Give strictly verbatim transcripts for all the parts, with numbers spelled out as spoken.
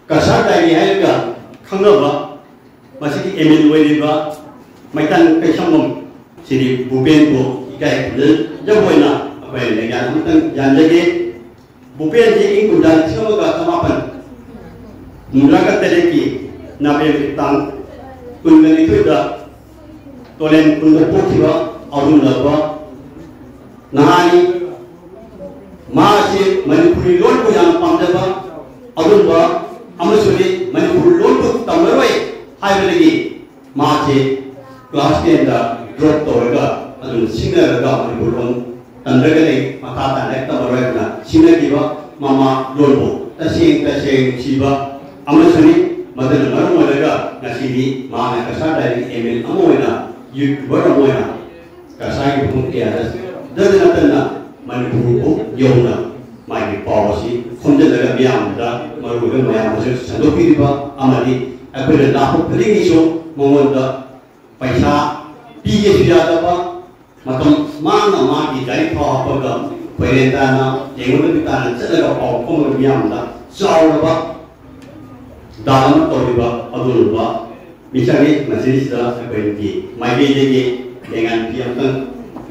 Cachar dairy ꯍꯥꯏꯔꯒ ꯈꯪꯅꯕ ꯃꯁꯤꯒꯤ ꯑꯦꯝ ꯑꯦꯜ ꯑꯣꯏꯔꯤꯕ ꯃꯩꯇꯥꯟ ꯀꯩꯁꯥꯝꯕꯝ ꯁꯤꯗꯤ ꯚꯨꯄꯦꯟꯕꯨ ꯏꯀꯥꯏ ꯈꯨꯝꯅꯖꯕ ꯑꯣꯏꯅ ꯑꯩꯈꯣꯏ ꯂꯦꯡꯌꯥꯟ ꯑꯃꯇꯪ ꯌꯥꯟꯖꯒꯦ꯫ ꯚꯨꯄꯦꯟꯁꯤ ꯏꯪ ꯀꯨꯝꯖꯥ ꯂꯤꯁꯤꯡ ꯑꯃꯒ ꯆꯃꯥꯄꯟ ꯍꯨꯝꯗ꯭ꯔꯥꯒ ꯇꯔꯦꯠꯀꯤ ꯅꯕꯦꯝꯕꯔ ꯇꯥꯡ ꯀꯨꯟꯒ ꯅꯤꯊꯣꯏꯗ ꯇꯣꯂꯦꯟ ꯈꯨꯟꯗ ꯄꯣꯛꯈꯤꯕ ꯑꯗꯨꯒꯨꯝꯂꯕ ꯅꯍꯥꯅꯤ꯫ ꯃꯥꯁꯤ ꯃꯅꯤꯄꯨꯔꯤ ꯂꯣꯟꯕꯨ ꯌꯥꯝꯅ ꯄꯥꯝꯖꯕ ꯑꯗꯨꯒꯨꯝꯕ ꯑꯃꯁꯨꯅꯤ꯫ ꯃꯅꯤꯄꯨꯔꯤ ꯂꯣꯟꯕꯨ ꯇꯝꯂꯔꯣꯏ ꯍꯥꯏꯕꯗꯒꯤ ꯃꯥꯁꯦ ꯀ꯭ꯂꯥꯁ ꯇꯦꯟꯗ ꯗ꯭ꯔꯣꯞ ꯇꯧꯔꯒ ꯑꯗꯨꯝ ꯁꯤꯡꯅꯔꯒ ꯃꯅꯤꯄꯨꯔ ꯂꯣꯟ ꯇꯝꯗ꯭ꯔꯒ ꯂꯩ, ꯃꯈꯥ ꯇꯥꯅ ꯂꯥꯏꯔꯤꯛ ꯇꯝꯃꯔꯣꯏ ꯍꯥꯏꯗꯨꯅ ꯁꯤꯡꯅꯈꯤꯕ ꯃꯃꯥ ꯂꯣꯟꯕꯨ ꯇꯁꯦꯡ ꯇꯁꯦꯡ ꯅꯨꯡꯁꯤꯕ ꯑꯃꯁꯨꯅꯤ꯫ ꯃꯗꯨꯅ ꯃꯔꯝ ꯑꯣꯏꯔꯒ ꯉꯁꯤꯗꯤ ꯃꯍꯥꯛꯅ ꯀꯁꯥꯔ ꯗꯥꯏꯔꯤ ꯑꯦꯝ ꯑꯦꯜ ꯑꯃ ꯑꯣꯏꯅ, ꯌꯨꯇ꯭ꯌꯨꯕꯔ ꯑꯃ ꯑꯣꯏꯅ ꯀꯁꯥꯔꯒꯤ ꯃꯐꯝ ꯀꯌꯥꯗ ꯗꯗ ꯅꯠꯇꯅ ꯃꯅꯤꯄꯨꯔꯕꯨ ꯌꯧꯅ ꯃꯥꯒꯤ ꯄꯥꯎ ꯑꯁꯤ ꯈꯣꯝꯖꯤꯜꯂꯒ ꯃꯤꯌꯥꯝꯗ, ꯃꯔꯨꯑꯣꯏꯕ ꯃꯌꯥꯝꯗꯁꯨ ꯁꯟꯗꯣꯛꯄꯤꯔꯤꯕ ꯑꯃꯗꯤ ꯑꯩꯈꯣꯏꯅ ꯂꯥꯛꯄ ꯈꯨꯗꯤꯡꯒꯤꯁꯨ ꯃꯉꯣꯟꯗ ꯄꯩꯁꯥ ꯄꯤꯒꯦꯁꯨ ꯌꯥꯗꯕ, ꯃꯇꯝ ꯃꯥꯡꯅ ꯃꯥꯒꯤ ꯒꯥꯔꯤ ꯊꯥꯎ ꯍꯥꯞꯄꯒ ꯈꯣꯏꯔꯦꯟ ꯇꯥꯅ, ꯌꯦꯡꯉꯨꯗꯕꯤ ꯇꯥꯅ ꯆꯠꯂꯒ ꯄꯥꯎ ꯈꯣꯝꯂꯒ ꯃꯤꯌꯥꯝꯗ ꯆꯥꯎꯔꯕ ꯗꯥꯟ ꯑꯃ ꯇꯧꯔꯤꯕ ꯑꯗꯨꯒꯨꯝꯕ ꯃꯤꯁꯛꯅꯤ꯫ ꯃꯁꯤꯁꯤꯗ ꯑꯩꯈꯣꯏꯒꯤ ꯃꯥꯏꯀꯩꯗꯒꯤ ꯂꯦꯡꯌꯥꯟ ꯐꯤ ꯑꯃꯇꯪ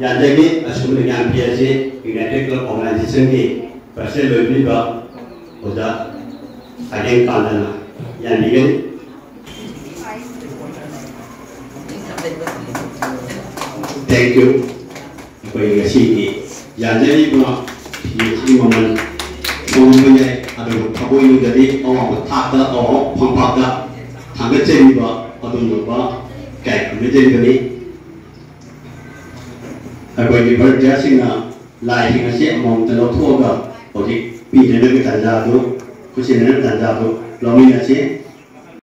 ꯌꯥꯟꯖꯒꯦ꯫ ꯑꯁꯤꯒꯨꯝꯕ ꯂꯦꯡꯌꯥꯟ ꯐꯤ ꯑꯁꯤ ꯌꯨꯅꯥꯏꯇꯦꯠ ꯀ꯭ꯂꯕ ꯑꯣꯔꯒꯅꯥꯏꯖꯦꯁꯟꯒꯤ ꯄ꯭ꯔꯁꯤꯗꯦꯟꯠ ꯑꯣꯏꯕꯤꯔꯤꯕ ꯑꯣꯖꯥ ꯁꯥꯏꯀꯦꯟ ꯀꯥꯟꯇꯅ ꯌꯥꯟꯕꯤꯒꯅꯤ꯫ Thank you꯫ ꯑꯩꯈꯣꯏ ꯉꯁꯤꯒꯤ ꯌꯥꯟꯖꯔꯤꯕ ꯐꯤ ꯑꯁꯤꯒꯤ ꯃꯃꯜ ꯍꯣꯡꯂꯝꯕ ꯌꯥꯏ, ꯑꯗꯨꯕꯨ ꯊꯃꯣꯏꯅꯨꯡꯗꯗꯤ ꯑꯋꯥꯡꯕ ꯊꯥꯛꯇ, ꯑꯋꯥꯡꯕ ꯐꯝꯄꯥꯛꯇ ꯊꯥꯡꯒꯠꯆꯔꯤꯕ ꯑꯗꯨꯒꯨꯝꯂꯕ ꯏꯀꯥꯏ ꯈꯨꯝꯅꯖꯔꯤꯕꯅꯤ꯫ ꯑꯩꯈꯣꯏꯒꯤ ꯚꯥꯔꯠꯇꯤꯌꯥꯁꯤꯡꯅ ꯂꯥꯏꯁꯤꯡ ꯑꯁꯤ ꯑꯃꯃꯝꯇ ꯂꯧꯊꯣꯛꯑꯒ ꯍꯧꯖꯤꯛ ꯄꯤꯅꯅꯕꯒꯤ ꯇꯥꯟꯖꯥ ꯑꯗꯨ, ꯈꯨꯠꯁꯤꯟꯅꯅꯕꯒꯤ ꯇꯥꯟꯖꯥ ꯑꯗꯨ ꯂꯧꯃꯤꯟꯅꯁꯤ꯫